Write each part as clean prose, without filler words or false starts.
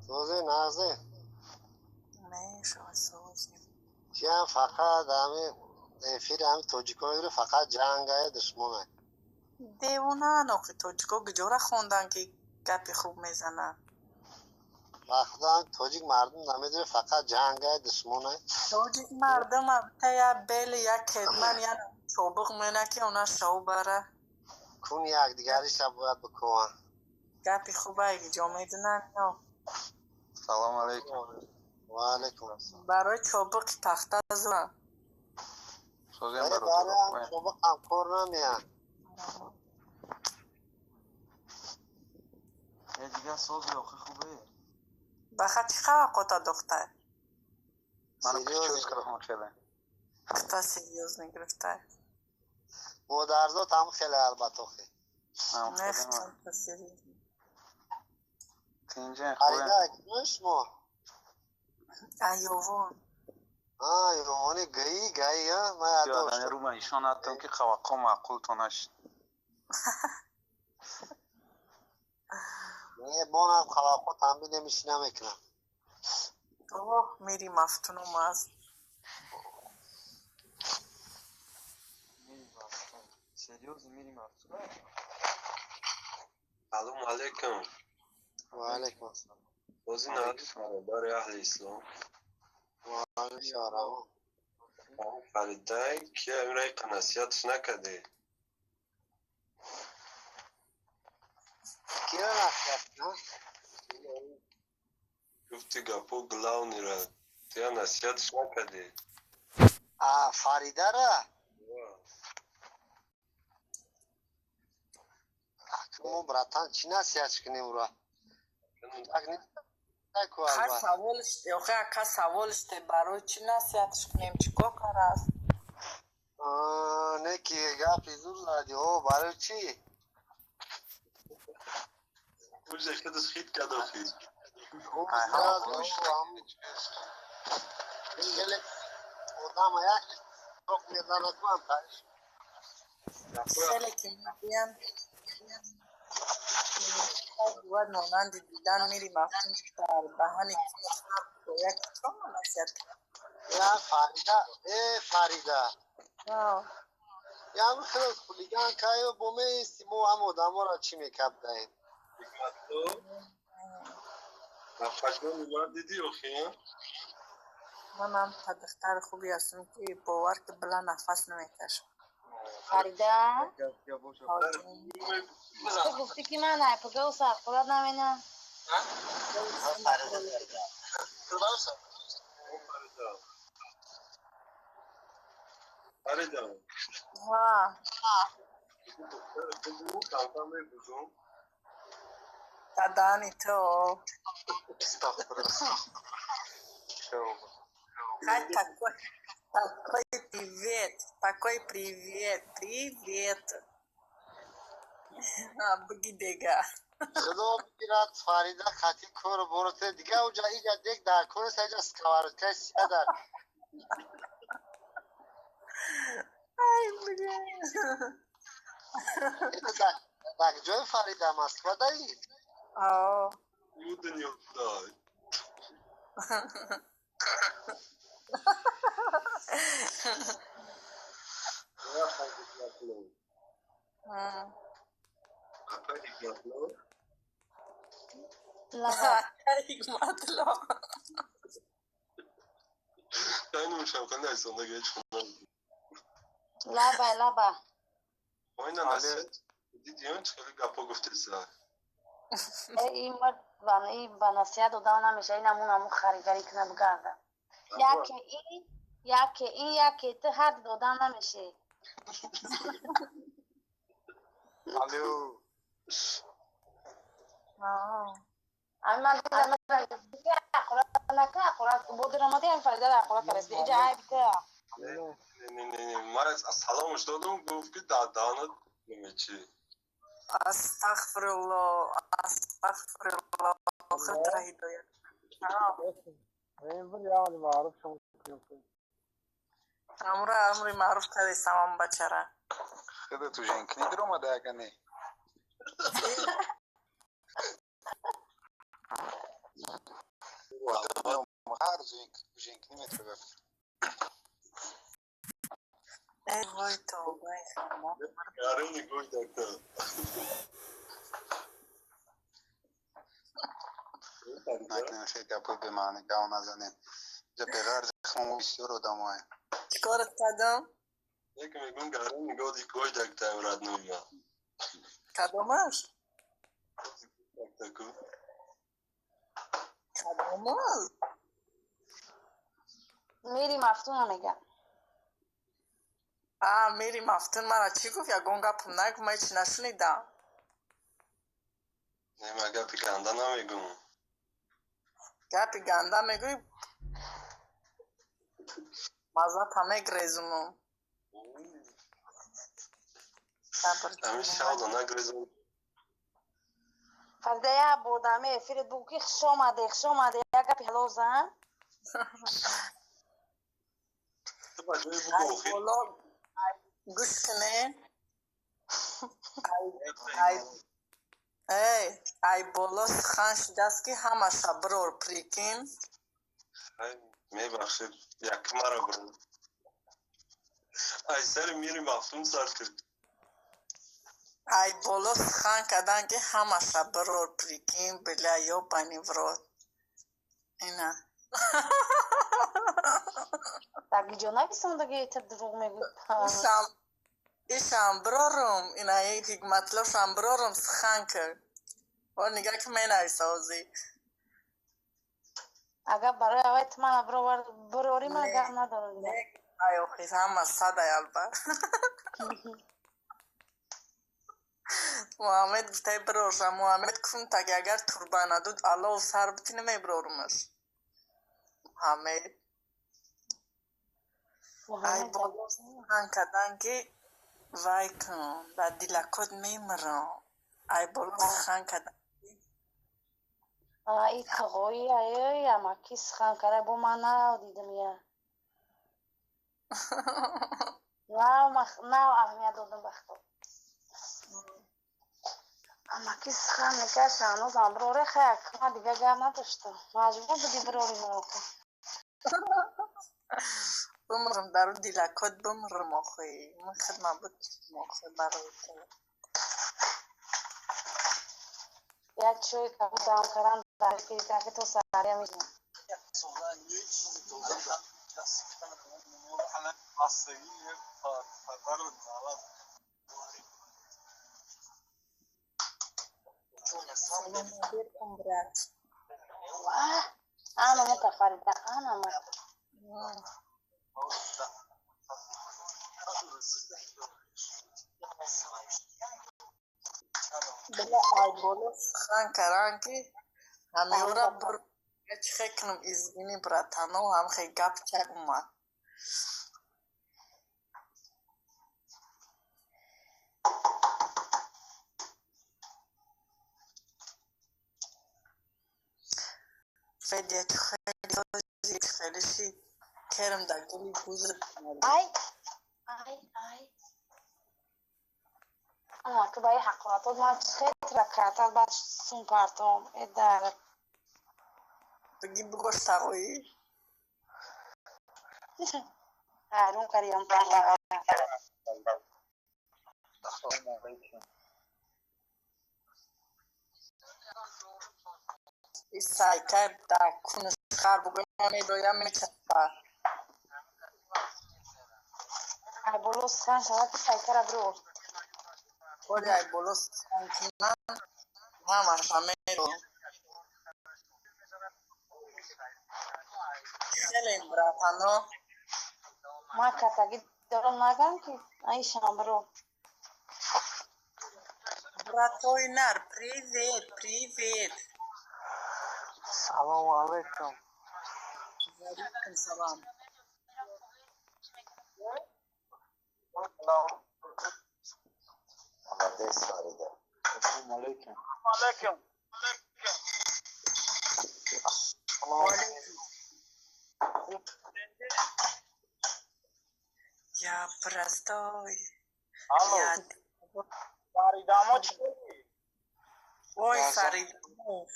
Созе назе. Мешава созем. Киам фақат ҳами эфири ҳами тоҷикон мегирӣ, фақат ҷангае, душмонае. Девонаан охи, тоҷико гиҷора хондан, ки гапи хуб мезананд. Ба худо, ҳами тоҷик мардум намедонӣ, фақат ҷангае, душмонае. Тоҷик мардум абта я бели, я кедман, я чобуқ мена, ки она шов бара. Кун якдигариша бояд бикуванд. Гапи хубае гиҷо медонанд ё? Салом алейкум. Ва алейкум ассалом. Барои чобуқи пахта зуа. Созем. Вале бародаро. барои ҳам чобуқ ҳам кор намеяд. Э, дигар сози охи хубе. Баха чӣ қавақота, духтар? Мана Серьёзно. Прическа ҳам хеле. Кта серьёзно гирифтай. Модарзод ҳам хеле, албатта, охи. Ҳам хеле. Нехчанта серьёзно. Тинҷен, хубем. Фарида, киёи шумо? Аёвон. А, ёвони гаи гаи, а ман Ё, ёд дани доштам. рума ишон ҳаттам, ки қаваққо маъқултон нашид. Не, бонам қаваққо тамби немиши намекунам. Оҳ, мири мафтунум аст. Мири мафтун. Серьёзно, мири мафтун. Салом алейкум. Ва алейкум ассалом. Бози наҳди бародари аҳли ислом. Ва алейкум ассалом. Фаридай, кия имраи насиҳатш накарде? Кира насиҳат кунам? Гуфти гапо главныйра. Тия насиҳатш накарде. А, Фаридара? Мо, братан, чӣ насиҳатш кунем ура? Так нест ку. Хай. Албат. Саволш, охи, ака, саволште, барои чӣ насиҳатш кунем, чӣ кор карааст? Не, ки гапи зур зади. О, барои чӣ? Уже худаш хит кард охи. Ай, ҳама Сразу хуб. Хеле одама як ток мезанад ку ам таиш. Хеле ки мегӯянд, бояд монанди дидан мири мафтун дар даҳани як чома насиҳат кунем. Я Фарида, э Фарида. А, Ям хеле хулиган кайо бо меисти, мо ҳам одаморо чӣ мекабдаем? Нафаҷони ман дидӣ охи, а? Манам та духтари хубе ҳастам, ки бовар ки била нафас намекашам. Фарида, Гап боша. ту гуфтӣ, ки ман айпагау сарқурат наменам. Фарида. Фарида. Ҳа. Духтари хубу камкам мебузум. Та даҳани ту. Астағфируллоҳ. Хай, такой, такой привет, такой привет, привет. А, буги дега. Худо бигирад, Фарида, хати кору бороте дига уҷа иҷа дек дар кор нест, иҷа сковородкаи сия дар. Ай, блин. Дар ҷои Фарида Москва даи? А. Ю дунё дай. Апа Ҳикматло. Лаба. Ҳикматло. Айнум шавқанда истондаги ҳеҷ хона. Лаба, лаба. Ойна насиҳат дидиён, чӣ хеле гапҳо гуфтеса. Э, ин мард ин ба насиҳат додан намеша, ин ҳамун ҳамун харидарӣ куна бигарда. Яке ин, яке ин, яке ту, ҳар додан намеши. Алло. Ами ман дидам, ақурат нака, ақурат бодирамади, ами Фарида ақурат кардаст. Иҷа айб ту. Не, не, не, не, ман саломш додум, гуфт, ки дар даҳанат намечи. Астағфирулло, астағфирулло, худро ҳидоят. Амри маъруф шумо. Амра амри маъруф кардесам ам бачара. Худо ту женкини диромада яка не? Эй, вой, тавбаи худо. Гарони гӯш доктор. Накунем хеле гапҳои бемаъни, гав назанем. Инҷа беғарзи худмо бисёр одамое. Чӣ корат кардам? Яке мегӯм гарони годи гӯш доктор родной ма. Кадомаш? Доктор. Кадомаш? Мири Мафтуна мегам. А, Мири Мафтун мара чӣ гуфт? Ягон гапам нагуфт, ман ҳеч нашунидам. Не, ман гапи ганда намегӯм. Гапи ганда мегӯӣ, маззата мегрезуму. Ҳамин шавда нагрезум. Фарида, як бор дар ҳамин эфирит бугӯ ки хуш омаде, хуш омаде, як гапи ҳалол зан. Ту ба ҷои бугӯ охир. Боло гӯш кунед. Эй, ай боло сухан шудааст ки ҳамаша бирор, прикинь. Мебахшед, як мара бирор. Ай сари Мири Мафтун сар шуд. Ай боло сухан кардан ки ҳамаша бирор, прикинь, бля, ёбаный в рот. Ина. Дар гиҷо нависондаги ту дурӯғ мегӯӣ. Ишам бирорум, ина ҳикматлошам бирорум сухан кард. О, нигаҳ ки менависа ҳозир. Агар барои аввай ту мана бирорӣ, ман гап надорам. Ай охир ҳама садай алба. Муҳаммед гуфтай бирорша. Муҳаммед гуфтум таги агар турба надуд аллоҳ сар бити намебирорумаш. Муҳаммед. Ай боло сухан кардан ки вай кун, дар дилакот мемирам. Ай боло сухан кардан. И қағои ай амаки сухан карда бо ман нав дидам я. Нав аҳамият додам ба худо. Амаки сухан мекард, Шаҳнозам бироре, хай ман дига гап надоштам. Маҷбур будӣ бирори маро. Бимирам дар дилакот бимирам охи. Ман хидмат бикунам охи барои ту. Як чой кабуд дам кардам дар филтраки то саҳария мешинам. Салом алейкум, брат. Ана мука, Фарида, ана мука. Била ай боло сухан кардан ки ҳамеёра бир чӣ хел кунам, извини, братано, ҳам хел гап чак омад. Федя, ту хеле сози, хеле ши керм дар гули гузр. Ай, ай, ай. Ана ки ба ин ҳақоратот ман хел ракатат баъд сум партом. Э дар. Биги бугош тағоӣ. Ҳайрон кардиам. И сайка дар кунаш хар бугоя медоя мечаспа. Ай боло сухан шавад ки сайкара бирор. Оли ай боло сухан кунам ҳамаша медорам. Хеле братано. Ман катагӣ дорам нагам ки айшам бирор. Братои нар, привет, привет. Салому алейкум. Валейкум салам. Молодец, Фарида. Салому алейкум. Алейкум. Я простой. Алло. Я... Фарида, мо чӣ? Ой, Фарида.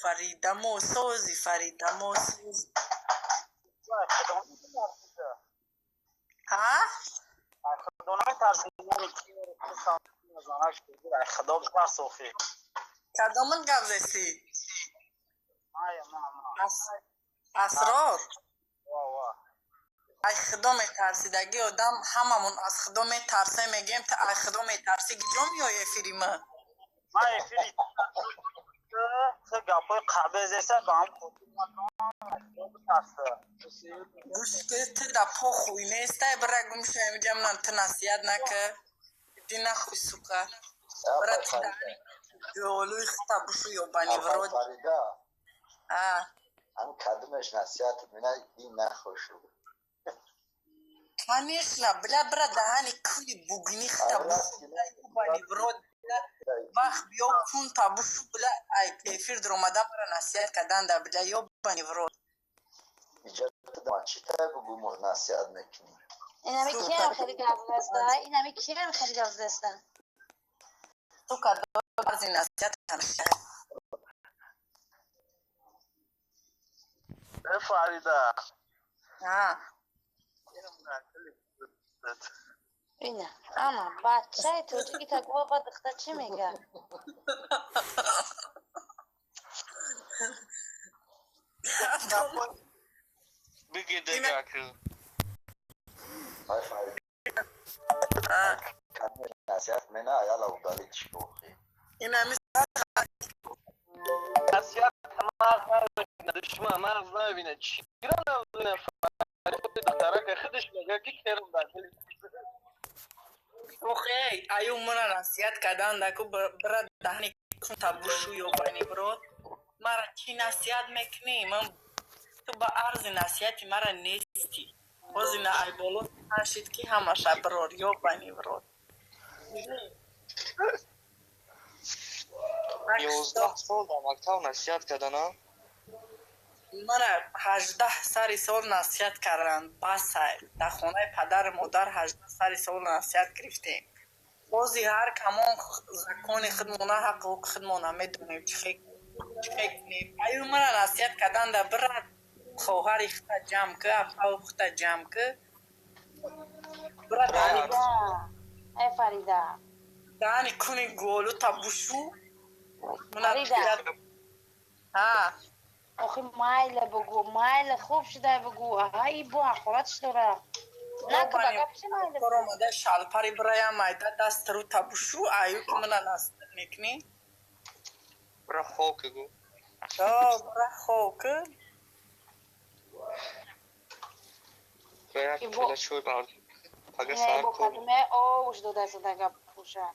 Фаридамо сози, Фаридамо сози. Ҳа? Худо наметарси, худо битарс охи. Кадомин гап зеси? Асрор? Ай худо метарсидаги одам ҳамамон аз худо метарсем, мегӯем ту ай худо метарсӣ, куҷо меои эфири ма? Ман эфири ту гапҳои қабе зеса ба ҳам битарса. Гӯш ки ту да похуй нестай, бира гум шав инҷа, манам ту насиҳат нака. Иди нахуй, сука. Бира ту ҷолуи хута бушу, ёбани в рот. Фарида. А. Ҳам кадомеш насиҳат мена ин нахошу. Конечно, бля, бира даҳани куни бугни хута бушу, ёбани в рот. Вақт биё кунта бушу, бля, ай эфир дуромада мара насиҳат карданда, бля, ёбани в рот. Чӣ тай бугу насиҳат мекунӣ? Инами киам хеле гап задаста? Инами киам хеле гап задаста? Сука, арзи насиҳат ҳамеша. Э Фарида. А. Ина, ана, бачаи тоҷики та гова ба духтар чӣ мега? Биги дега ки. Ай Фарида. Насиҳат мена аяла удалить шохи. Инами насиҳат мағз намебина, душман мағз намебина. Чира намебина? Фарида духтарака худаш мега ки керам дохили. Охе, аю мара насиҳат кардан ку бира даҳани кунта бушу, ёбани в рот. Мара чӣ насиҳат мекунӣ? Ман ту ба арзи насиҳати мара нестӣ. Ҳозина ай боло нашид ки ҳамаша бирор, ёбани в рот. 11 сол дар мактаб насиҳат кардана? Мара 18 сари сол насиҳат карданд, басай. Дар хонаи падару модар 18 сари сол насиҳат гирифтем. Бози ҳар камон закони худмона, ҳаққу ҳуқуқи худмона медонем, чӣ кунем. Аю мара насиҳат карданда бира хоҳари хута ҷамъ ки, апау хута ҷамъ ки. Бира Фарида, э Фарида. Даҳани куни голута бушу. Фарида. Ҳа. Охи майле бугу, майле хуб шуда бугу. Аҳа, и бо ҳақорат дора. На ки ба гап чи майле. Омада шалпари бираям майда даст рута бушу, аю ки мана насиҳат мекунӣ. Бира хов ки гу. О, бира хов ки. Бира як пила чой бар. Пага Не, сар бо кор. кадме оуш дода сада гап пуша.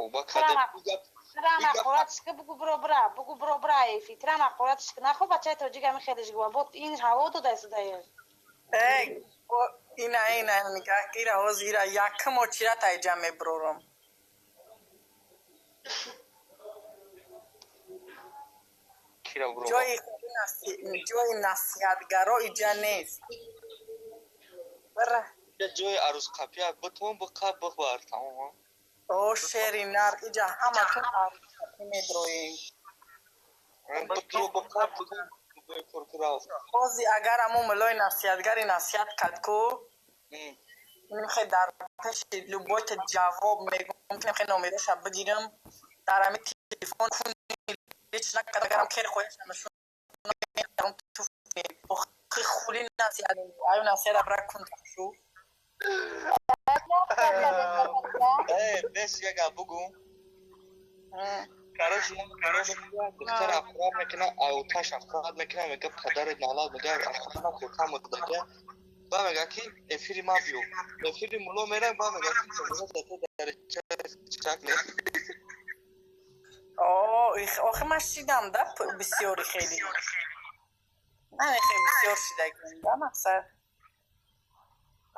Оба каде Трам ҳақорат ки бугу бро бра, бугу бро бра эфи. Трам ҳақорат ки нахо бачаи тоҷик ами хелеш гува. Бо ин ҳаво дода сада. Э, ина ина нигаҳ ира ҳозир ира якум очират айҷа меброрам. Кира бро. Ҷои насиҳатгаро иҷа нест. Бира. Ҷои арӯзқапия битон биқап бихбар тамом. О, шери нар, иҷа ҳаматон арӯзқапӣ медроем. Битро биқап бугу куркурав. Ҳозир агар ҳамон мулои насиҳатгари насиҳат кард ку, хе дар пеши любойта ҷавоб мегӯм, хе номероша бигирам, дар ҳами телефон куни ҳеч накард, агарам кер хоҳиша нишон ту охи хули насиҳат, аю насиҳат бира кун шу. Э, нес як гап бугу. Короче, духтар ахурат мекуна, ауташ ахурат мекуна, мега падарат налат, мега ахурат хуртам мудага. Ба мега ки эфири ма биё. Эфири муло мера, ба мега ки дар чак не. О, охи ман шидам да бисёри хеле. Ман хеле бисёр шидагим да мақсад.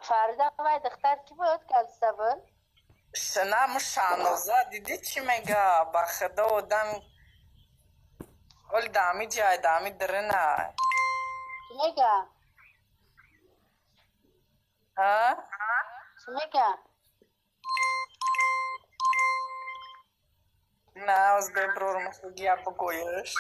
Фарида, вай духтар ки буд галса буд? На, му Шаҳноза дидӣ чӣ мега? Ба худо одам оли даами ҷай даами дирина. Чӣ мега? Ҳа? Чӣ мега? На, оз беброрм, гия бугоеш.